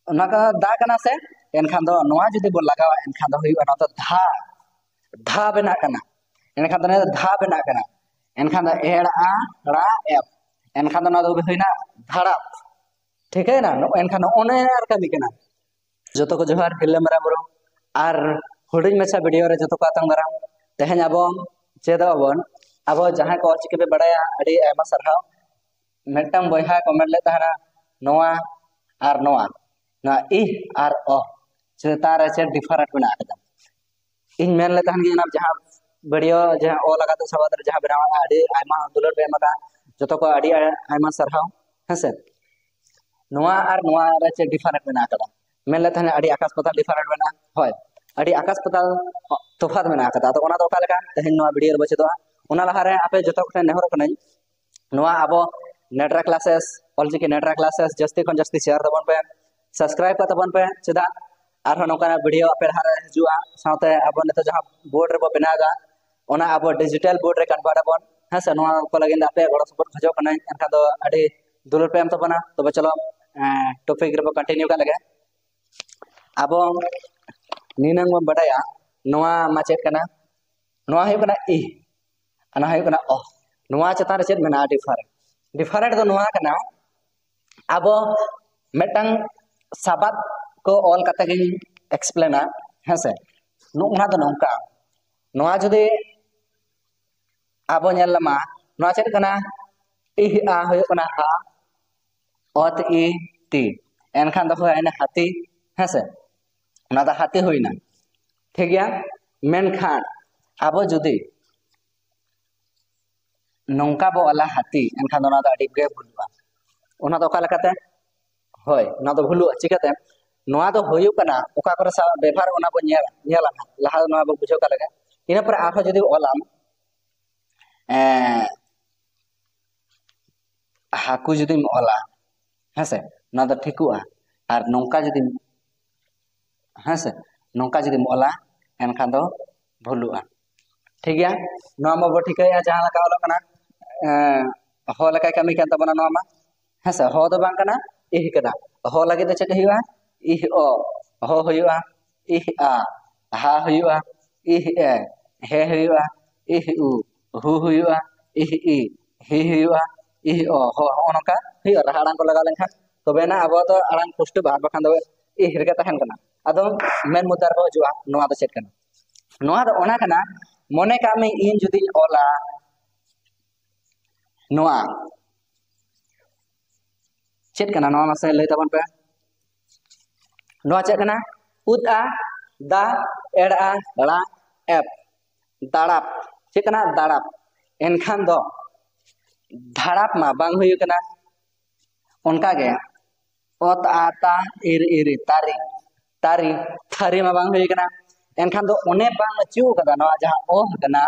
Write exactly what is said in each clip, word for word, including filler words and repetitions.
ᱚᱱᱟ ᱠᱚ ᱫᱟ ᱠᱟᱱᱟ ᱥᱮ? ᱮᱱᱠᱷᱟᱱ ᱫᱚ ᱱᱚᱣᱟ ᱡᱩᱫᱤ ᱵᱚᱱ ᱞᱟᱜᱟᱣᱟ, ᱮᱱᱠᱷᱟᱱ ᱫᱚ ᱦᱩᱭᱩᱜᱼᱟ ᱱᱚᱣᱟ ᱫᱚ ᱫᱷᱟ, ᱫᱷᱟ ᱵᱮᱱᱟᱜ ᱠᱟᱱᱟ᱾ ᱮᱱᱠᱷᱟᱱ ᱫᱚ ᱱᱚᱣᱟ ᱫᱚ ᱫᱷᱟ ᱵᱮᱱᱟᱜ ᱠᱟᱱᱟ᱾ ᱮᱱᱠᱷᱟᱱ ᱫᱚ ᱮᱲ ᱟ ᱲᱟ ᱮᱯ, ᱮᱱᱠᱷᱟᱱ ᱫᱚ ᱱᱚᱣᱟ ᱫᱚ ᱦᱩᱭᱱᱟ ᱫᱷᱟᱲᱟᱯ᱾ ᱴᱷᱤᱠᱟᱹᱭᱮᱱᱟ? ᱱᱚ-, ᱮᱱᱠᱷᱟᱱ ᱱᱚᱜᱼᱚ ᱱᱚᱣᱟ ᱠᱟᱹᱢᱤ ᱠᱟᱱᱟ᱾ ᱡᱚᱛᱚ ᱠᱚ ᱡᱚᱦᱟᱨ, ᱦᱤᱨᱞᱟᱹ ᱢᱟᱨᱟᱝ ᱵᱩᱨᱩ, ᱟᱨ ᱦᱩᱰᱤᱧ ᱢᱟᱪᱷᱟ ᱵᱷᱤᱰᱤᱭᱳ ᱨᱮ ᱡᱚᱛᱚ ᱠᱚ ᱟᱛᱟᱝ ᱫᱟᱨᱟᱢ᱾ ᱛᱮᱦᱮᱧ ᱟᱵᱚ ᱪᱮᱫᱚᱜ ᱟᱵᱚᱱ, ᱟᱵᱚ ᱡᱟᱦᱟᱸᱭ ᱠᱚ ᱚᱞᱪᱤᱠᱤ ᱯᱮ ᱵᱟᱲᱟᱭᱟ, ᱟᱹᱰᱤ ᱟᱭᱢᱟ ᱥᱟᱨᱦᱟᱣ᱾ ᱢᱤᱫᱴᱟᱝ ᱵᱚᱭᱦᱟ ᱠᱚᱢᱮᱱᱴ ᱞᱮᱫ ᱛᱟᱦᱮᱱᱟ, ᱱᱚᱣᱟ ᱟᱨ ᱱᱚᱣᱟ, ᱱᱚᱣᱟ ᱤᱦ ᱟᱨ ᱚ ᱪᱮᱛᱟᱱ ᱨᱮ ᱪᱮᱫ ᱰᱤᱯᱷᱟᱨᱮᱱᱴ ᱢᱮᱱᱟᱜ ᱟᱠᱟᱫᱟ? ᱤᱧ ᱢᱮᱱ ᱞᱮᱫ ᱛᱟᱦᱮᱱ ᱜᱮ, ᱚᱱᱟ ᱡᱟᱦᱟᱸ ᱵᱷᱤᱰᱤᱭᱳ ᱡᱟᱦᱟᱸ ᱚᱞ ᱟᱠᱟᱫ ᱥᱟᱵᱟᱫ ᱨᱮ ᱡᱟᱦᱟᱸ ᱵᱮᱱᱟᱣ ᱟᱠᱟᱫ, ᱟᱹᱰᱤ ᱟᱭᱢᱟ ᱫᱩᱞᱟᱹᱲ ᱯᱮ ᱮᱢ ᱟᱠᱟᱫ, ᱡᱚᱛᱚ ᱠᱚ ᱟᱹᱰᱤ ᱟᱭᱢᱟ ᱥᱟᱨᱦᱟᱣ᱾ ᱦᱮᱸᱥᱮ, ᱱᱚᱣᱟ ᱟᱨ ᱱᱚᱣᱟ ᱨᱮ ᱪᱮᱫ ᱰᱤᱯᱷᱟᱨᱮᱱᱴ ᱢᱮᱱᱟᱜ ᱟᱠᱟᱫᱟ? ᱢᱮᱱ ᱞᱮᱫ ᱛᱟᱦᱮᱱ ᱟᱹᱰᱤ ᱟᱠᱟᱥ ᱯᱟᱛᱟᱞ ᱰᱤᱯᱷᱟᱨᱮᱱᱴ ᱢᱮᱱᱟᱜᱼᱟ᱾ ᱦᱳᱭ, ᱟᱹᱰᱤ ᱟᱠᱟᱥ ᱯᱟᱛᱟᱞ ᱛᱚᱯᱷᱟᱛ ᱢᱮᱱᱟᱜ ᱟᱠᱟᱫᱟ᱾ ᱟᱫᱚ ᱚᱱᱟ ᱫᱚ ᱚᱠᱟ ᱞᱮᱠᱟ? ᱛᱮᱦᱮᱧ ᱱᱚᱣᱟ ᱵᱷᱤᱰᱤᱭᱳ ᱨᱮᱵᱚ ᱪᱮᱫᱚᱜᱼᱟ᱾ ᱚᱱᱟ ᱞᱟᱦᱟᱨᱮ ᱟᱯᱮ ᱡᱚᱛᱚ ᱠᱚᱴᱷᱮᱱ ᱱᱮᱦᱚᱨᱚᱜ ᱠᱟᱹᱱᱟᱹᱧ, ᱱᱚᱣᱟ ᱟᱵᱚ ᱱᱮᱴᱨᱟ ᱠᱞᱟᱥᱮᱥ, ᱚᱞᱪᱤᱠᱤ ᱱᱮᱴᱨᱟ ᱠᱞᱟᱥᱮᱥ ᱡᱟᱹᱥᱛᱤ ᱠᱷᱚᱱ ᱡᱟᱹᱥᱛᱤ ᱥᱮᱭᱟᱨ ᱛᱟᱵᱚᱱ ᱯᱮ, ᱥᱟᱵᱥᱠᱨᱟᱭᱤᱵ ᱠᱟᱜ ᱛᱟᱵᱚᱱ ᱯᱮ᱾ ᱪᱮᱫᱟᱜ? ᱟᱨᱦᱚᱸ ᱱᱚᱝᱠᱟᱱᱟᱜ ᱵᱷᱤᱰᱤᱭᱳ ᱟᱯᱮ ᱞᱟᱦᱟᱨᱮ ᱦᱤᱡᱩᱜᱼᱟ᱾ ᱥᱟᱶᱛᱮ ᱟᱵᱚ ᱱᱤᱛᱚᱜ ᱡᱟᱦᱟᱸ ᱵᱳᱨᱰ ᱨᱮᱵᱚ ᱵᱮᱱᱟᱣ ᱮᱫᱟ, ᱚᱱᱟ ᱟᱵᱚ ᱰᱤᱡᱤᱴᱟᱞ ᱵᱳᱨᱰ ᱨᱮ ᱠᱚᱱᱵᱷᱟᱨᱴ ᱟᱵᱚᱱ᱾ ᱦᱮᱸ ᱥᱮ, ᱱᱚᱣᱟ ᱠᱚ ᱞᱟᱹᱜᱤᱫ ᱟᱯᱮᱭᱟᱜ ᱜᱚᱲᱚ ᱥᱚᱯᱚᱦᱚᱫ ᱠᱷᱚᱡᱚᱜ ᱠᱟᱹᱱᱟᱹᱧ, ᱮᱱᱠᱷᱟᱱ ᱫᱚ ᱟᱹᱰᱤ ᱫᱩᱞᱟᱹᱲ ᱯᱮ ᱮᱢ ᱛᱟᱵᱚᱱᱟ᱾ ᱛᱚᱵᱮ ᱪᱚᱞᱚ, ᱴᱚᱯᱤᱠ ᱨᱮᱵᱚ ᱠᱚᱱᱴᱤᱱᱤᱭᱩ ᱠᱟᱜ ᱞᱮᱜᱮ᱾ ᱟᱵᱚ ᱱᱤᱱᱟᱹᱝ ᱵᱚᱱ ᱵᱟᱰᱟᱭᱟ, ᱱᱚᱣᱟ ᱢᱟ ᱪᱮᱫ ᱠᱟᱱᱟ? ᱱᱚᱣᱟ ᱦᱩᱭᱩᱜ ᱠᱟᱱᱟ ᱤ, ᱚᱱᱟ ᱦᱩᱭᱩᱜ ᱠᱟᱱᱟ ᱚ᱾ ᱱᱚᱣᱟ ᱪᱮᱛᱟᱱ ᱨᱮ ᱪᱮᱫ ᱢᱮᱱᱟᱜᱼᱟ? ᱰᱤᱯᱷᱟᱨᱮᱱᱴ᱾ ᱰᱤᱯᱷᱟᱨᱮᱱᱴ ᱫᱚ ᱱᱚᱣᱟ ᱠᱟᱱᱟ, ᱟᱵᱚ ᱢᱤᱫᱴᱟᱝ ᱥᱟᱵᱟᱫ ᱠᱚ ᱚᱞ ᱠᱟᱛᱮ ᱜᱤᱧ ᱮᱠᱥᱯᱞᱮᱱᱟ᱾ ᱦᱮᱸ ᱥᱮ, ᱱᱚᱜᱼᱚ ᱱᱚᱣᱟ ᱫᱚ ᱱᱚᱝᱠᱟ, ᱱᱚᱣᱟ ᱡᱩᱫᱤ ᱟᱵᱚ ᱧᱮᱞ ᱞᱮᱢᱟ, ᱱᱚᱣᱟ ᱪᱮᱫ ᱠᱟᱱᱟ? ᱤᱦ ᱟ ᱦᱩᱭᱩᱜ ᱠᱟᱱᱟ ᱦᱟ, ᱚᱛ ᱤ ᱛᱤ, ᱮᱱᱠᱷᱟᱱ ᱫᱚ ᱦᱩᱭᱱᱟ ᱦᱟᱹᱛᱤ᱾ ᱦᱮᱸ ᱥᱮ, ᱚᱱᱟ ᱫᱚ ᱦᱟᱹᱛᱤ ᱦᱩᱭᱱᱟ᱾ ᱴᱷᱤᱠ ᱜᱮᱭᱟ, ᱢᱮᱱᱠᱷᱟᱱ ᱟᱵᱚ ᱡᱩᱫᱤ ᱱᱚᱝᱠᱟ ᱵᱚ ᱚᱞᱟ ᱦᱟᱹᱛᱤ, ᱮᱱᱠᱷᱟᱱ ᱫᱚ ᱚᱱᱟ ᱫᱚ ᱟᱹᱰᱤ ᱜᱮ ᱵᱷᱩᱞᱩᱜᱼᱟ᱾ ᱚᱱᱟ ᱫᱚ ᱚᱠᱟ ᱞᱮᱠᱟᱛᱮ? ᱦᱳᱭ, ᱚᱱᱟ ᱫᱚ ᱵᱷᱩᱞᱩᱜᱼᱟ᱾ ᱪᱤᱠᱟᱹᱛᱮ? ᱱᱚᱣᱟ ᱫᱚ ᱦᱩᱭᱩᱜ ᱠᱟᱱᱟ, ᱚᱠᱟ ᱠᱚᱨᱮ ᱥᱟᱶ ᱵᱮᱵᱷᱟᱨ, ᱚᱱᱟ ᱵᱚ ᱧᱮᱞᱟ, ᱧᱮᱞᱟ ᱱᱟᱦᱟᱜ᱾ ᱞᱟᱦᱟ ᱫᱚ ᱱᱚᱣᱟ ᱵᱚ ᱵᱩᱡᱷᱟᱹᱣ ᱠᱟᱜ ᱞᱮᱜᱮ᱾ ᱤᱱᱟᱹ ᱯᱚᱨᱮ ᱟᱨᱦᱚᱸ ᱡᱩᱫᱤ ᱚᱞᱟᱢ, ᱮᱸ, ᱦᱟᱹᱠᱩ ᱡᱩᱫᱤᱢ ᱚᱞᱟ, ᱦᱮᱸ ᱥᱮ, ᱱᱚᱣᱟ ᱫᱚ ᱴᱷᱤᱠᱚᱜᱼᱟ᱾ ᱟᱨ ᱱᱚᱝᱠᱟ ᱡᱩᱫᱤᱢ, ᱦᱮᱸ ᱥᱮ, ᱱᱚᱝᱠᱟ ᱡᱩᱫᱤᱢ ᱚᱞᱟ, ᱮᱱᱠᱷᱟᱱ ᱫᱚ ᱵᱷᱩᱞᱩᱜᱼᱟ᱾ ᱴᱷᱤᱠ ᱜᱮᱭᱟ, ᱱᱚᱣᱟ ᱢᱟᱵᱚ ᱴᱷᱤᱠᱟᱹᱭᱟ ᱡᱟᱦᱟᱸ ᱞᱮᱠᱟ ᱚᱞᱚᱜ ᱠᱟᱱᱟ, ᱮᱸ, ᱦᱚ ᱞᱮᱠᱟᱭ ᱠᱟᱹᱢᱤ ᱠᱟᱱ ᱛᱟᱵᱚᱱᱟ ᱱᱚᱣᱟ ᱢᱟ, ᱦᱮᱸ ᱥᱮ, ᱦᱚ ᱫᱚ ᱵᱟᱝ ᱠᱟᱱᱟ, ᱤᱦ ᱠᱟᱱᱟ᱾ ᱦᱚ ᱞᱟᱹᱜᱤᱫ ᱫᱚ ᱪᱮᱫ ᱦᱩᱭᱩᱜᱼᱟ? ᱤᱦ ᱚ, ᱦᱚ ᱦᱩᱭᱩᱜᱼᱟ, ᱤᱦ ᱟ, ᱦᱟ ᱦᱩᱭᱩᱜᱼᱟ, ᱤᱦ ᱮ, ᱦᱮ ᱦᱩᱭᱩᱜᱼᱟ, ᱤᱦ ᱩ, ᱦᱩ ᱦᱩᱭᱩᱜᱼᱟ, ᱤᱦ ᱤ, ᱦᱤ ᱦᱩᱭᱩᱜᱼᱟ, ᱤᱦ ᱚ, ᱦᱚ᱾ ᱦᱚᱸᱜᱼᱚ ᱱᱚᱝᱠᱟ ᱦᱩᱭᱩᱜᱼᱟ, ᱨᱟᱦᱟ ᱟᱲᱟᱝ ᱠᱚ ᱞᱟᱜᱟᱣ ᱞᱮᱱᱠᱷᱟᱱ ᱛᱚᱵᱮᱱᱟ ᱟᱵᱚᱣᱟᱜ ᱫᱚ ᱟᱲᱟᱝ ᱯᱩᱥᱴᱟᱹ ᱵᱟᱝ, ᱵᱟᱠᱷᱟᱱ ᱫᱚ ᱤᱦ ᱨᱮᱜᱮ ᱛᱟᱦᱮᱱ ᱠᱟᱱᱟ᱾ ᱟᱫᱚ ᱢᱮᱱ ᱢᱩᱫᱽᱫᱟ ᱨᱮᱵᱚ ᱦᱤᱡᱩᱜᱼᱟ, ᱱᱚᱣᱟ ᱫᱚ ᱪᱮᱫ ᱠᱟᱱᱟ? ᱱᱚᱣᱟ ᱫᱚ ᱚᱱᱟ ᱠᱟᱱᱟ, ᱢᱚᱱᱮ ᱠᱟᱜ ᱢᱮ ᱤᱧ ᱡᱩᱫᱤᱧ ᱚᱞᱟ ᱱᱚᱣᱟ, ᱪᱮᱫ ᱠᱟᱱᱟ ᱱᱚᱣᱟ ᱢᱟᱥᱮ ᱞᱟᱹᱭ ᱛᱟᱵᱚᱱ ᱯᱮ᱾ ᱱᱚᱣᱟ ᱪᱮᱫ ᱠᱟᱱᱟ? ᱩᱫ ᱟ, ᱫᱟ, ᱮᱲ ᱟ, ᱲᱟ, ᱮᱯ, ᱫᱟᱲᱟᱯ᱾ ᱪᱮᱫ ᱠᱟᱱᱟ? ᱫᱟᱲᱟᱯ᱾ ᱮᱱᱠᱷᱟᱱ ᱫᱚ ᱫᱷᱟᱲᱟᱯ ᱢᱟ ᱵᱟᱝ ᱦᱩᱭ ᱠᱟᱱᱟ᱾ ᱚᱱᱠᱟᱜᱮ ᱚᱛ ᱟ ᱛᱟ ᱤᱨ ᱤᱨᱤ ᱛᱟᱨᱤ, ᱛᱟᱨᱤ, ᱛᱷᱟᱹᱨᱤ ᱢᱟ ᱵᱟᱝ ᱦᱩᱭ ᱠᱟᱱᱟ᱾ ᱮᱱᱠᱷᱟᱱ ᱫᱚ ᱚᱱᱮ ᱵᱟᱝ ᱟᱹᱪᱩ ᱠᱟᱫᱟ, ᱱᱚᱣᱟ ᱡᱟᱦᱟᱸ ᱚᱦ ᱠᱟᱱᱟ,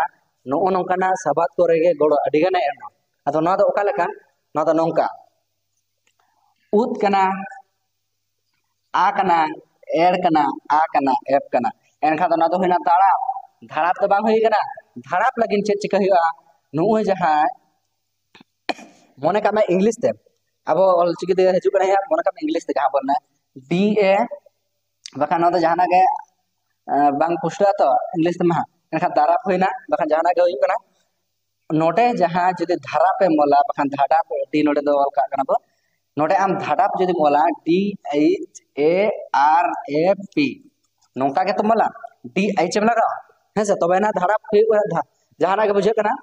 ᱱᱚᱜᱼᱚ ᱱᱚᱝᱠᱟᱱᱟᱜ ᱥᱟᱵᱟᱫ ᱠᱚᱨᱮ ᱜᱮ ᱜᱚᱲᱚ ᱟᱹᱰᱤ ᱜᱟᱱᱮ ᱮᱢᱟ᱾ ᱟᱫᱚ ᱱᱚᱣᱟ ᱫᱚ ᱚᱠᱟ ᱞᱮᱠᱟ? ᱱᱚᱣᱟ ᱫᱚ ᱱᱚᱝᱠᱟ, ᱩᱫ ᱠᱟᱱᱟ, ᱟ ᱠᱟᱱᱟ, ᱮᱲ ᱠᱟᱱᱟ, ᱟ ᱠᱟᱱᱟ, ᱮᱯ ᱠᱟᱱᱟ᱾ ᱮᱱᱠᱷᱟᱱ ᱫᱚ ᱱᱚᱣᱟ ᱫᱚ ᱦᱩᱭᱱᱟ ᱫᱟᱲᱟᱯ᱾ ᱫᱷᱟᱲᱟᱯ ᱫᱚ ᱵᱟᱝ ᱦᱩᱭ ᱠᱟᱱᱟ᱾ ᱫᱷᱟᱲᱟᱯ ᱞᱟᱹᱜᱤᱫ ᱪᱮᱫ ᱪᱤᱠᱟᱹ ᱦᱩᱭᱩᱜᱼᱟ? ᱱᱚᱜᱼᱚᱭ ᱡᱟᱦᱟᱸ ᱢᱚᱱᱮ ᱠᱟᱜ ᱢᱮ ᱤᱝᱞᱤᱥ ᱛᱮ, ᱟᱵᱚ ᱚᱞᱪᱤᱠᱤ ᱛᱮ ᱦᱤᱡᱩᱜ ᱠᱟᱱᱟ, ᱦᱮᱸ, ᱢᱚᱱᱮ ᱠᱟᱜ ᱢᱮ ᱤᱝᱞᱤᱥ ᱛᱮ ᱡᱟᱦᱟᱸ ᱵᱚᱱ ᱢᱮᱱᱟ ᱰᱤ ᱮ, ᱵᱟᱠᱷᱟᱱ ᱱᱚᱣᱟ ᱫᱚ ᱡᱟᱦᱟᱱᱟᱜ ᱜᱮ ᱮ, ᱵᱟᱝ ᱯᱩᱥᱴᱟᱹᱜᱼᱟ ᱛᱚ ᱤᱝᱞᱤᱥ ᱛᱮᱢᱟ ᱦᱟᱸᱜ᱾ ᱮᱱᱠᱷᱟᱱ ᱫᱟᱨᱟᱯ ᱦᱩᱭᱱᱟ, ᱵᱟᱠᱷᱟᱱ ᱡᱟᱦᱟᱱᱟᱜ ᱜᱮ ᱦᱩᱭᱩᱜ ᱠᱟᱱᱟ᱾ ᱱᱚᱰᱮ ᱡᱟᱦᱟᱸ ᱡᱩᱫᱤ ᱫᱷᱟᱨᱟᱯ ᱮᱢ ᱚᱞᱟ, ᱵᱟᱠᱷᱟᱱ ᱫᱷᱟᱰᱟᱯ, ᱰᱤ ᱱᱚᱰᱮ ᱫᱚ ᱚᱞ ᱠᱟᱜ ᱠᱟᱱᱟ ᱵᱚ, ᱱᱚᱰᱮ ᱟᱢ ᱫᱷᱟᱰᱟᱯ ᱡᱩᱫᱤᱢ ᱚᱞᱟ, ᱰᱤ H A R A P, ᱱᱚᱝᱠᱟ ᱜᱮᱛᱚᱢ ᱚᱞᱟ, ᱰᱤ ᱮᱭᱤᱪ ᱮᱢ ᱞᱟᱜᱟᱣᱟ, ᱦᱮᱸ ᱥᱮ? ᱛᱚᱵᱮ ᱮᱱᱟ ᱫᱷᱟᱰᱟᱯ ᱦᱩᱭᱩᱜᱼᱟ, ᱫᱷᱟ-, ᱡᱟᱦᱟᱱᱟᱜ ᱜᱮ ᱵᱩᱡᱷᱟᱹᱜ ᱠᱟᱱᱟ,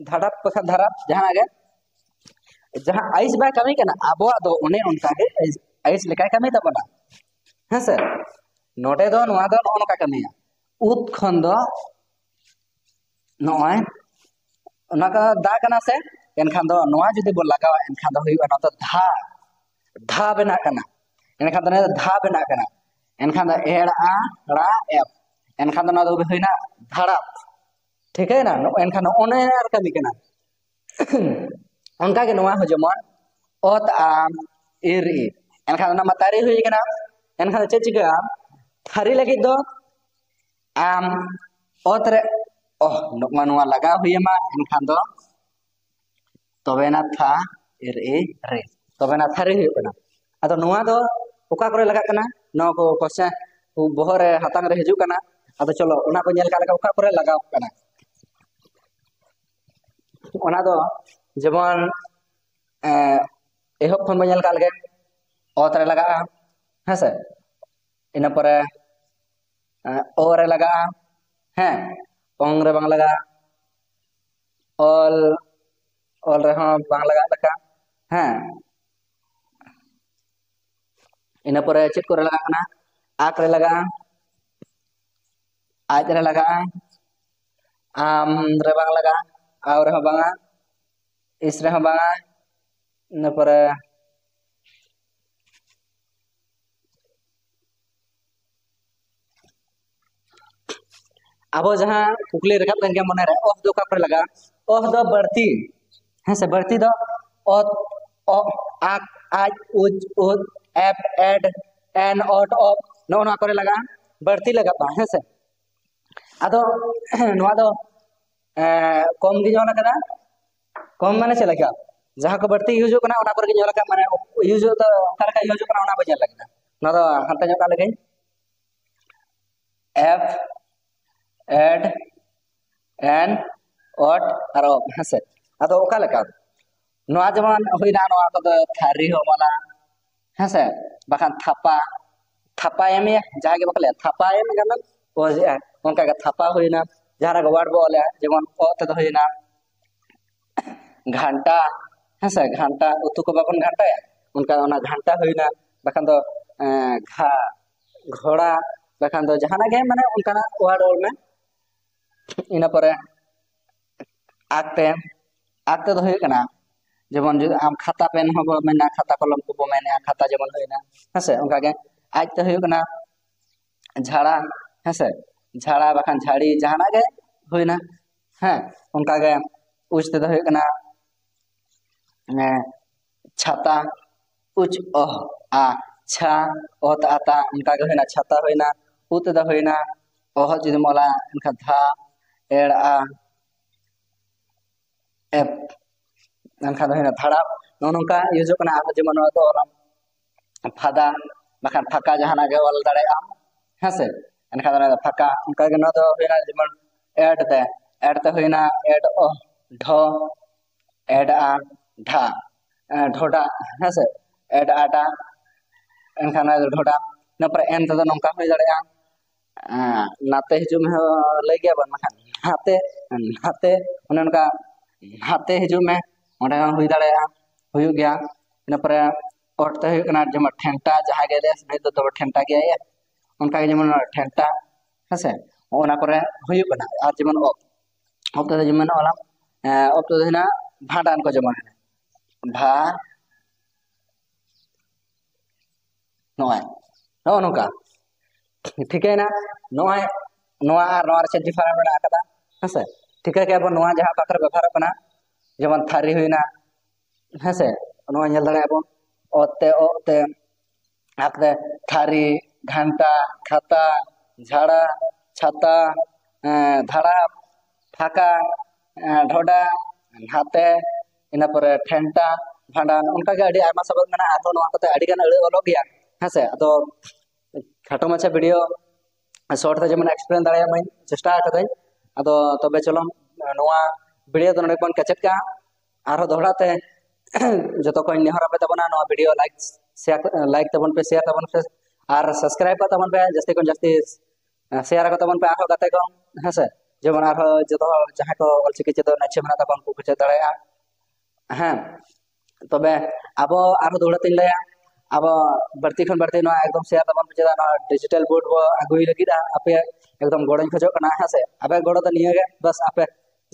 ᱫᱷᱟᱰᱟᱯ ᱵᱟᱠᱷᱟᱱ ᱫᱷᱟᱨᱟᱯ, ᱡᱟᱦᱟᱱᱟᱜ ᱜᱮ, ᱡᱟᱦᱟᱸ ᱟᱭᱤᱥ ᱵᱟᱭ ᱠᱟᱹᱢᱤ ᱠᱟᱱᱟ, ᱟᱵᱚᱣᱟᱜ ᱫᱚ ᱚᱱᱮ ᱚᱱᱠᱟ ᱜᱮ ᱟᱭᱤᱥ, ᱟᱭᱤᱥ ᱞᱮᱠᱟᱭ ᱠᱟᱹᱢᱤ ᱛᱟᱵᱚᱱᱟ, ᱦᱮᱸ ᱥᱮ? ᱱᱚᱰᱮ ᱫᱚ ᱱᱚᱣᱟ ᱫᱚ ᱱᱚᱜᱼᱚ ᱱᱚᱝᱠᱟ ᱠᱟᱹᱢᱤᱭᱟ, ᱩᱫ ᱠᱷᱚᱱ ᱫᱚ ᱱᱚᱜᱼᱚᱭ ᱚᱱᱟ ᱫᱚ ᱫᱟ ᱠᱟᱱᱟ ᱥᱮ, ᱮᱱᱠᱷᱟᱱ ᱫᱚ ᱱᱚᱣᱟ ᱡᱩᱫᱤ ᱵᱚᱱ ᱞᱟᱜᱟᱣᱟ, ᱮᱱᱠᱷᱟᱱ ᱫᱚ ᱦᱩᱭᱩᱜᱼᱟ ᱱᱚᱣᱟ ᱫᱚ ᱫᱷᱟ, ᱫᱷᱟ ᱵᱮᱱᱟᱜ ᱠᱟᱱᱟ, ᱮᱱᱠᱷᱟᱱ ᱫᱚ ᱱᱚᱣᱟ ᱫᱚ ᱫᱷᱟ ᱵᱮᱱᱟᱜ ᱠᱟᱱᱟ, ᱮᱱᱠᱷᱟᱱ ᱫᱚ ᱮᱲ ᱟ ᱲᱟ ᱮᱯ, ᱮᱱᱠᱷᱟᱱ ᱫᱚ ᱱᱚᱣᱟ ᱫᱚ ᱦᱩᱭᱱᱟ ᱫᱷᱟᱲᱟᱯ, ᱴᱷᱤᱠᱟᱹᱭᱮᱱᱟ? ᱱᱚᱜᱼᱚᱭ ᱮᱱᱠᱷᱟᱱ ᱱᱚᱜᱼᱚ ᱱᱚᱣᱟ ᱠᱟᱹᱢᱤ ᱠᱟᱱᱟ᱾ ᱚᱱᱠᱟᱜᱮ ᱱᱚᱣᱟ ᱦᱚᱸ ᱡᱮᱢᱚᱱ ᱚᱛ ᱟᱢ ᱤᱨ ᱤ, ᱮᱱᱠᱷᱟᱱ ᱚᱱᱟ ᱢᱟ ᱛᱟᱹᱨᱤ ᱦᱩᱭ ᱠᱟᱱᱟ, ᱮᱱᱠᱷᱟᱱ ᱫᱚ ᱪᱮᱫ ᱪᱤᱠᱟᱹᱜᱼᱟ? ᱛᱷᱟᱹᱨᱤ ᱞᱟᱹᱜᱤᱫ ᱫᱚ ᱟᱢ ᱚᱛ ᱨᱮ ᱚᱦ, ᱱᱚᱣᱟ, ᱱᱚᱣᱟ ᱞᱟᱜᱟᱣ ᱦᱩᱭ ᱟᱢᱟ, ᱮᱱᱠᱷᱟᱱ ᱫᱚ ᱛᱚᱵᱮᱱᱟ ᱛᱷᱟ ᱤᱨ ᱤ ᱨᱮ, ᱛᱚᱵᱮᱱᱟ ᱛᱷᱟᱹᱨᱤ ᱦᱩᱭᱩᱜ ᱠᱟᱱᱟ᱾ ᱟᱫᱚ ᱱᱚᱣᱟ ᱫᱚ ᱚᱠᱟ ᱠᱚᱨᱮ ᱞᱟᱜᱟᱜ ᱠᱟᱱᱟ, ᱱᱚᱣᱟ ᱠᱚ ᱠᱚᱥᱪᱮᱱ ᱵᱚᱦᱚᱜ ᱨᱮ ᱦᱟᱛᱟᱝ ᱨᱮ ᱦᱤᱡᱩᱜ ᱠᱟᱱᱟ᱾ ᱟᱫᱚ ᱪᱚᱞᱚ ᱚᱱᱟ ᱠᱚ ᱧᱮᱞ ᱠᱟᱜ ᱞᱮᱠᱟ ᱚᱠᱟ ᱠᱚᱨᱮ ᱞᱟᱜᱟᱣ ᱠᱟᱱᱟ᱾ ᱚᱱᱟ ᱫᱚ ᱡᱮᱢᱚᱱ ᱮᱦᱚᱵ ᱠᱷᱚᱱ ᱵᱚᱱ ᱧᱮᱞ ᱠᱟᱜ ᱞᱮᱜᱮ, ᱚᱛ ᱨᱮ ᱞᱟᱜᱟᱜᱼᱟ, ᱦᱮᱸ ᱥᱮ? ᱤᱱᱟᱹ ᱯᱚᱨᱮ ᱚ ᱨᱮ ᱞᱟᱜᱟᱜᱼᱟ, ᱦᱮᱸ, ᱚᱝ ᱨᱮ ᱵᱟᱝ ᱞᱟᱜᱟᱜᱼᱟ, ᱚᱞ, ᱚᱞ ᱨᱮᱦᱚᱸ ᱵᱟᱝ ᱞᱟᱜᱟᱜ ᱞᱮᱠᱟ, ᱦᱮᱸ᱾ ᱤᱱᱟᱹ ᱯᱚᱨᱮ ᱪᱮᱫ ᱠᱚᱨᱮ ᱞᱟᱜᱟᱜ ᱠᱟᱱᱟ? ᱟᱠ ᱨᱮ ᱞᱟᱜᱟᱜᱼᱟ, ᱟᱡ ᱨᱮ ᱞᱟᱜᱟᱜᱼᱟ, ᱟᱢ ᱨᱮ ᱵᱟᱝ ᱞᱟᱜᱟᱜᱼᱟ, ᱟᱣ ᱨᱮᱦᱚᱸ ᱵᱟᱝᱟ, ᱤᱥ ᱨᱮᱦᱚᱸ ᱵᱟᱝᱟ᱾ ᱤᱱᱟᱹ ᱯᱚᱨᱮ ᱟᱵᱚ ᱡᱟᱦᱟᱸ ᱠᱩᱠᱞᱤ ᱨᱟᱠᱟᱵ ᱠᱟᱱ ᱜᱮᱭᱟ ᱢᱚᱱᱮᱨᱮ, ᱚᱦ ᱫᱚ ᱚᱠᱟ ᱠᱚᱨᱮ ᱞᱟᱜᱟᱜᱼᱟ? ᱚᱦ ᱫᱚ ᱵᱟᱹᱲᱛᱤ, ᱦᱮᱸ ᱥᱮ? ᱵᱟᱹᱲᱛᱤ ᱫᱚ ᱚᱛ, ᱚᱜ, ᱟᱠ, ᱟᱡ, ᱩᱡ, ᱩᱫ, ᱮᱯ, ᱮᱰ, ᱮᱱ, ᱚᱴ, ᱚᱯ, ᱱᱚᱜᱼᱚ ᱱᱚᱣᱟ ᱠᱚᱨᱮ ᱞᱟᱜᱟᱜᱼᱟ, ᱵᱟᱹᱲᱛᱤ ᱞᱟᱜᱟᱜᱼᱟ, ᱦᱮᱸ ᱥᱮ? ᱟᱫᱚ ᱱᱚᱣᱟ ᱫᱚ ᱮᱸ, ᱠᱚᱢ ᱜᱮ ᱧᱮᱞ ᱟᱠᱟᱱᱟ᱾ ᱠᱚᱢ ᱢᱟᱱᱮ ᱪᱮᱫ ᱞᱮᱠᱟ? ᱡᱟᱦᱟᱸ ᱠᱚ ᱵᱟᱹᱲᱛᱤ ᱤᱭᱩᱡᱚᱜ ᱠᱟᱱᱟ, ᱚᱱᱟ ᱠᱚᱨᱮ ᱜᱮ ᱧᱮᱞ ᱟᱠᱟᱫ, ᱢᱟᱱᱮ ᱤᱭᱩᱡᱚᱜ ᱫᱚ ᱚᱠᱟ ᱞᱮᱠᱟ ᱤᱭᱩᱡᱚᱜ ᱠᱟᱱᱟ, ᱚᱱᱟ ᱵᱟᱹᱧ ᱧᱮᱞ ᱟᱠᱟᱫᱟ᱾ ᱱᱚᱣᱟ ᱫᱚ ᱦᱟᱱᱛᱮ ᱧᱚᱜ ᱠᱟᱜ ᱞᱮᱜᱮᱧ᱾ ᱮᱯ, ᱮᱰ, ᱮᱱ, ᱚᱴ ᱟᱨ ᱚᱯ, ᱦᱮᱸ ᱥᱮ? ᱟᱫᱚ ᱚᱠᱟ ᱞᱮᱠᱟ? ᱱᱚᱣᱟ ᱡᱮᱢᱚᱱ ᱦᱩᱭᱱᱟ, ᱱᱚᱣᱟ ᱠᱚᱫᱚ ᱛᱷᱟᱹᱨᱤ ᱦᱚᱸ ᱢᱟᱞᱟ, ᱦᱮᱸ ᱥᱮ? ᱵᱟᱠᱷᱟᱱ ᱛᱷᱟᱯᱟ, ᱛᱷᱟᱯᱟ ᱮᱢ ᱮᱭᱟ, ᱡᱟᱦᱟᱸ ᱜᱮ ᱵᱟᱠᱚ ᱞᱟᱹᱭᱟ, ᱛᱷᱟᱯᱟ ᱮᱢ ᱜᱟᱱᱚᱜ, ᱚ, ᱡᱮ, ᱚᱱᱠᱟ ᱜᱮ ᱛᱷᱟᱯᱟ ᱦᱩᱭᱱᱟ᱾ ᱡᱟᱦᱟᱸ ᱨᱮ ᱜᱚᱵᱟᱴ ᱵᱚ ᱚᱞᱮᱜᱼᱟ, ᱡᱮᱢᱚᱱ ᱚ ᱛᱮᱫᱚ ᱦᱩᱭᱱᱟ ᱜᱷᱟᱱᱴᱟ, ᱦᱮᱸ ᱥᱮ? ᱜᱷᱟᱱᱴᱟ, ᱩᱛᱩ ᱠᱚ ᱵᱟᱵᱚᱱ ᱜᱷᱟᱱᱴᱟᱭᱟ, ᱚᱱᱠᱟ ᱚᱱᱟ ᱜᱷᱟᱱᱴᱟ ᱦᱩᱭᱱᱟ᱾ ᱵᱟᱠᱷᱟᱱ ᱫᱚ ᱮᱸ, ᱜᱷᱟ, ᱜᱷᱚᱲᱟ, ᱵᱟᱠᱷᱟᱱ ᱫᱚ ᱡᱟᱦᱟᱱᱟᱜ ᱜᱮ, ᱢᱟᱱᱮ ᱚᱱᱠᱟᱱᱟᱜ ᱣᱟᱨᱰ ᱚᱞ ᱢᱮ᱾ ᱤᱱᱟᱹ ᱯᱚᱨᱮ ᱟᱠ ᱛᱮ, ᱟᱠ ᱛᱮᱫᱚ ᱦᱩᱭᱩᱜ ᱠᱟᱱᱟ, ᱡᱮᱢᱚᱱ ᱡᱩᱫᱤ ᱟᱢ ᱠᱷᱟᱛᱟ ᱯᱮᱱ ᱦᱚᱸᱵᱚ ᱢᱮᱱᱟ, ᱠᱷᱟᱛᱟ ᱠᱚᱞᱚᱢ ᱠᱚᱵᱚ ᱢᱮᱱᱟ, ᱠᱷᱟᱛᱟ ᱡᱮᱢᱚᱱ ᱦᱩᱭᱱᱟ, ᱦᱮᱸ ᱥᱮ? ᱚᱱᱠᱟᱜᱮ ᱟᱡ ᱛᱮ ᱦᱩᱭᱩᱜ ᱠᱟᱱᱟ ᱡᱷᱟᱲᱟ, ᱦᱮᱸ ᱥᱮ? ᱡᱷᱟᱲᱟ ᱵᱟᱠᱷᱟᱱ ᱡᱷᱟᱹᱲᱤ, ᱡᱟᱦᱟᱱᱟᱜ ᱜᱮ ᱦᱩᱭᱱᱟ, ᱦᱮᱸ᱾ ᱚᱱᱠᱟᱜᱮ ᱩᱪ ᱛᱮᱫᱚ ᱦᱩᱭᱩᱜ ᱠᱟᱱᱟ ᱮᱸ, ᱪᱷᱟᱛᱟ, ᱩᱪ ᱚᱦ ᱟ ᱪᱷᱟ, ᱚ ᱛᱮ ᱟᱛᱟ, ᱚᱱᱠᱟ ᱜᱮ ᱦᱩᱭᱱᱟ, ᱪᱷᱟᱛᱟ ᱦᱩᱭᱱᱟ, ᱩ ᱛᱮᱫᱚ ᱦᱩᱭᱱᱟ, ᱚᱦᱚ ᱡᱩᱫᱤᱢ ᱚᱞᱟ ᱮᱱᱠᱷᱟᱱ ᱫᱷᱟ, ᱮᱲ ᱟ, ᱮᱯ, ᱮᱱᱠᱷᱟᱱ ᱫᱚ ᱦᱩᱭᱱᱟ ᱫᱷᱟᱲᱟᱯ᱾ ᱱᱚᱜᱼᱚ ᱱᱚᱝᱠᱟ ᱤᱭᱩᱡᱚᱜ ᱠᱟᱱᱟ᱾ ᱟᱨᱦᱚᱸ ᱡᱮᱢᱚᱱ ᱱᱚᱣᱟ ᱫᱚ ᱚᱞᱟᱢ ᱯᱷᱟᱫᱟ, ᱵᱟᱠᱷᱟᱱ ᱯᱷᱟᱸᱠᱟ ᱡᱟᱦᱟᱱᱟᱜ ᱜᱮ ᱚᱞ ᱫᱟᱲᱮᱭᱟᱜ ᱟᱢ, ᱦᱮᱸ ᱥᱮ᱾ ᱮᱱᱠᱷᱟᱱ ᱫᱚ ᱱᱚᱣᱟ ᱫᱚ ᱯᱷᱟᱸᱠᱟ᱾ ᱚᱱᱠᱟ ᱜᱮ ᱱᱚᱣᱟ ᱫᱚ ᱦᱩᱭᱱᱟ ᱡᱮᱢᱚᱱ ᱮᱰ ᱛᱮ, ᱮᱰ ᱛᱮ ᱦᱩᱭᱱᱟ ᱮᱰ ᱚ, ᱰᱷᱚ, ᱮᱰ ᱟ, ᱰᱷᱟ, ᱮ, ᱰᱷᱚᱰᱟ, ᱦᱮᱸ ᱥᱮ, ᱮᱰ ᱟᱰᱟ, ᱮᱱᱠᱷᱟᱱ ᱚᱱᱟ ᱫᱚ ᱰᱷᱚᱰᱟ᱾ ᱤᱱᱟᱹ ᱯᱚᱨᱮ ᱮᱱ ᱛᱮᱫᱚ ᱱᱚᱝᱠᱟ ᱦᱩᱭ ᱫᱟᱲᱮᱭᱟᱜᱼᱟ, ᱮ, ᱱᱟᱛᱮ ᱦᱤᱡᱩᱜ ᱢᱮ ᱦᱚᱸ ᱞᱟᱹᱭ ᱜᱮᱭᱟ ᱵᱚᱱ, ᱢᱮᱱᱠᱷᱟᱱ ᱱᱟᱛᱮ, ᱱᱟᱛᱮ, ᱚᱱᱮ ᱚᱱᱠᱟ ᱱᱟᱛᱮ ᱦᱤᱡᱩᱜ ᱢᱮ, ᱚᱸᱰᱮ ᱦᱚᱸ ᱦᱩᱭ ᱫᱟᱲᱮᱭᱟᱜᱼᱟ, ᱦᱩᱭᱩᱜ ᱜᱮᱭᱟ᱾ ᱤᱱᱟᱹ ᱯᱚᱨᱮ ᱚᱴ ᱛᱮ ᱦᱩᱭᱩᱜ ᱠᱟᱱᱟ ᱡᱮᱢᱚᱱ ᱴᱷᱮᱱᱴᱟ, ᱡᱟᱦᱟᱸᱭ ᱜᱮ ᱞᱟᱹᱭᱟ ᱥᱮ ᱱᱩᱭ ᱫᱚ ᱛᱚᱵᱮ ᱴᱷᱮᱱᱴᱟ ᱜᱮᱭᱟᱭ, ᱚᱱᱠᱟ ᱜᱮ ᱡᱮᱢᱚᱱ ᱴᱷᱮᱱᱴᱟ, ᱦᱮᱸ ᱥᱮ, ᱚᱱᱟ ᱠᱚᱨᱮ ᱦᱩᱭᱩᱜ ᱠᱟᱱᱟ᱾ ᱟᱨ ᱡᱮᱢᱚᱱ ᱚᱯ, ᱚᱯ ᱛᱮᱫᱚ ᱡᱮᱢᱚᱱ ᱚᱞᱟᱢ, ᱮ, ᱚᱯ ᱛᱮᱫᱚ ᱦᱩᱭᱱᱟ ᱵᱷᱟᱸᱰᱟᱱ ᱠᱚ, ᱡᱮᱢᱚᱱ ᱵᱷᱟ, ᱱᱚᱜᱼᱚᱭ, ᱱᱚᱜᱼᱚ ᱱᱚᱝᱠᱟ᱾ ᱴᱷᱤᱠᱟᱹᱭᱮᱱᱟ? ᱱᱚᱜᱼᱚᱭ, ᱱᱚᱣᱟ ᱟᱨ ᱱᱚᱣᱟ ᱨᱮ ᱪᱮᱫ ᱰᱤᱯᱷᱟᱨᱮᱱᱴ ᱢᱮᱱᱟᱜ ᱟᱠᱟᱫᱟ? ᱦᱮᱸ ᱥᱮ, ᱴᱷᱤᱠᱟᱹ ᱠᱮᱜᱼᱟ ᱵᱚᱱ ᱱᱚᱣᱟ ᱡᱟᱦᱟᱸ ᱚᱠᱟ ᱠᱚᱨᱮ ᱵᱮᱵᱚᱦᱟᱨᱚᱜ ᱠᱟᱱᱟ, ᱡᱮᱢᱚᱱ ᱛᱷᱟᱹᱨᱤ ᱦᱩᱭᱱᱟ, ᱦᱮᱸ ᱥᱮ, ᱱᱚᱣᱟ ᱧᱮᱞ ᱫᱟᱲᱮᱭᱟᱜᱼᱟ ᱵᱚᱱ, ᱚ ᱛᱮ, ᱚ ᱛᱮ, ᱟᱠ ᱛᱮ, ᱛᱷᱟᱹᱨᱤ, ᱜᱷᱟᱱᱴᱟ, ᱠᱷᱟᱛᱟ, ᱡᱷᱟᱲᱟ, ᱪᱷᱟᱛᱟ, ᱮᱸ, ᱫᱷᱟᱲᱟᱯ, ᱯᱷᱟᱸᱠᱟ, ᱮᱸ, ᱰᱷᱚᱰᱟ, ᱱᱟᱛᱮ, ᱤᱱᱟᱹ ᱯᱚᱨᱮ ᱴᱷᱮᱱᱴᱟ, ᱵᱷᱟᱸᱰᱟᱱ, ᱚᱱᱠᱟᱜᱮ ᱟᱹᱰᱤ ᱟᱭᱢᱟ ᱥᱟᱵᱟᱫ ᱢᱮᱱᱟᱜᱼᱟ᱾ ᱟᱨᱦᱚᱸ ᱱᱚᱣᱟ ᱠᱚᱛᱮ ᱟᱹᱰᱤ ᱜᱟᱱ ᱟᱹᱲᱟᱹ ᱚᱞᱚᱜ ᱜᱮᱭᱟ, ᱦᱮᱸ ᱥᱮ᱾ ᱟᱫᱚ ᱠᱷᱟᱴᱚ ᱢᱟᱪᱷᱟ ᱵᱷᱤᱰᱤᱭᱳ ᱥᱚᱨᱴ ᱛᱮ ᱡᱮᱢᱚᱱ ᱮᱠᱥᱯᱞᱮᱱ ᱫᱟᱲᱮᱭᱟᱜ ᱢᱟᱹᱧ, ᱪᱮᱥᱴᱟ ᱟᱠᱟᱫᱟᱹᱧ᱾ ᱟᱫᱚ ᱛᱚᱵᱮ ᱪᱚᱞᱚ, ᱱᱚᱣᱟ ᱵᱷᱤᱰᱤᱭᱳ ᱫᱚ ᱱᱚᱰᱮ ᱵᱚᱱ ᱠᱮᱪᱮᱫ ᱠᱟᱜᱼᱟ᱾ ᱟᱨᱦᱚᱸ ᱫᱚᱦᱲᱟ ᱛᱮ ᱡᱚᱛᱚ ᱠᱚᱧ ᱱᱮᱦᱚᱨ ᱟᱯᱮ ᱛᱟᱵᱚᱱᱟ, ᱱᱚᱣᱟ ᱵᱷᱤᱰᱤᱭᱳ ᱞᱟᱭᱤᱠ, ᱥᱮᱭᱟᱨ, ᱞᱟᱭᱤᱠ ᱛᱟᱵᱚᱱ ᱯᱮ, ᱥᱮᱭᱟᱨ ᱛᱟᱵᱚᱱ ᱯᱮ, ᱟᱨ ᱥᱟᱵᱥᱠᱨᱟᱭᱤᱵ ᱠᱟᱜ ᱛᱟᱵᱚᱱ ᱯᱮ, ᱡᱟᱹᱥᱛᱤ ᱠᱷᱚᱱ ᱡᱟᱹᱥᱛᱤ ᱥᱮᱭᱟᱨ ᱟᱠᱚ ᱛᱟᱵᱚᱱ ᱯᱮ ᱟᱨᱦᱚᱸ ᱜᱟᱛᱮ ᱠᱚ, ᱦᱮᱸ ᱥᱮ᱾ ᱡᱮᱢᱚᱱ ᱟᱨᱦᱚᱸ ᱡᱚᱛᱚ ᱦᱚᱲ ᱡᱟᱦᱟᱸᱭ ᱠᱚ ᱚᱞᱪᱤᱠᱤ ᱪᱮᱫᱚᱜ ᱨᱮᱱᱟᱜ ᱤᱪᱪᱷᱟᱹ ᱢᱮᱱᱟᱜ ᱛᱟᱠᱚᱣᱟ, ᱩᱱᱠᱩ ᱠᱚ ᱪᱮᱫ ᱫᱟᱲᱮᱭᱟᱜᱼᱟ᱾ ᱦᱮᱸ, ᱛᱚᱵᱮ ᱟᱵᱚ ᱟᱨᱦᱚᱸ ᱫᱚᱦᱲᱟ ᱛᱤᱧ ᱞᱟᱹᱭᱟ, ᱟᱵᱚ ᱵᱟᱹᱲᱛᱤ ᱠᱷᱚᱱ ᱵᱟᱹᱲᱛᱤ ᱱᱚᱣᱟ ᱮᱠᱫᱚᱢ ᱥᱮᱭᱟᱨ ᱛᱟᱵᱚᱱ ᱯᱮ, ᱪᱮᱫᱟᱜ ᱱᱚᱣᱟ ᱰᱤᱡᱤᱴᱟᱞ ᱵᱳᱨᱰ ᱵᱚ ᱟᱹᱜᱩᱭ ᱞᱟᱹᱜᱤᱫ ᱟᱯᱮᱭᱟᱜ ᱮᱠᱫᱚᱢ ᱜᱚᱲᱚᱧ ᱠᱷᱚᱡᱚᱜ ᱠᱟᱱᱟ, ᱦᱮᱸ ᱥᱮ᱾ ᱟᱯᱮᱭᱟᱜ ᱜᱚᱲᱚ ᱫᱚ ᱱᱤᱭᱟᱹ ᱜᱮ, ᱵᱟᱥ ᱟᱯᱮ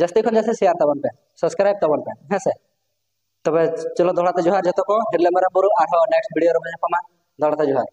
ᱡᱟᱹᱥᱛᱤ ᱠᱷᱚᱱ ᱡᱟᱹᱥᱛᱤ ᱥᱮᱭᱟᱨ ᱛᱟᱵᱚᱱ ᱯᱮ, ᱥᱟᱵᱥᱠᱨᱟᱭᱤᱵ ᱛᱟᱵᱚᱱ ᱯᱮ, ᱦᱮᱸ ᱥᱮ᱾ ᱛᱚᱵᱮ ᱪᱚᱞᱚ ᱫᱚᱦᱲᱟ ᱛᱮ ᱡᱚᱦᱟᱨ ᱡᱚᱛᱚ ᱠᱚ, ᱦᱤᱨᱞᱟᱹ ᱢᱟᱨᱟᱝ ᱵᱩᱨᱩ, ᱟᱨᱦᱚᱸ ᱱᱮᱠᱥᱴ ᱵᱷᱤᱰᱤᱭᱳ ᱨᱮᱵᱚᱱ ᱧᱟᱯᱟᱢᱟ᱾ ᱫᱚᱦᱲᱟ ᱛᱮ ᱡᱚᱦᱟᱨ᱾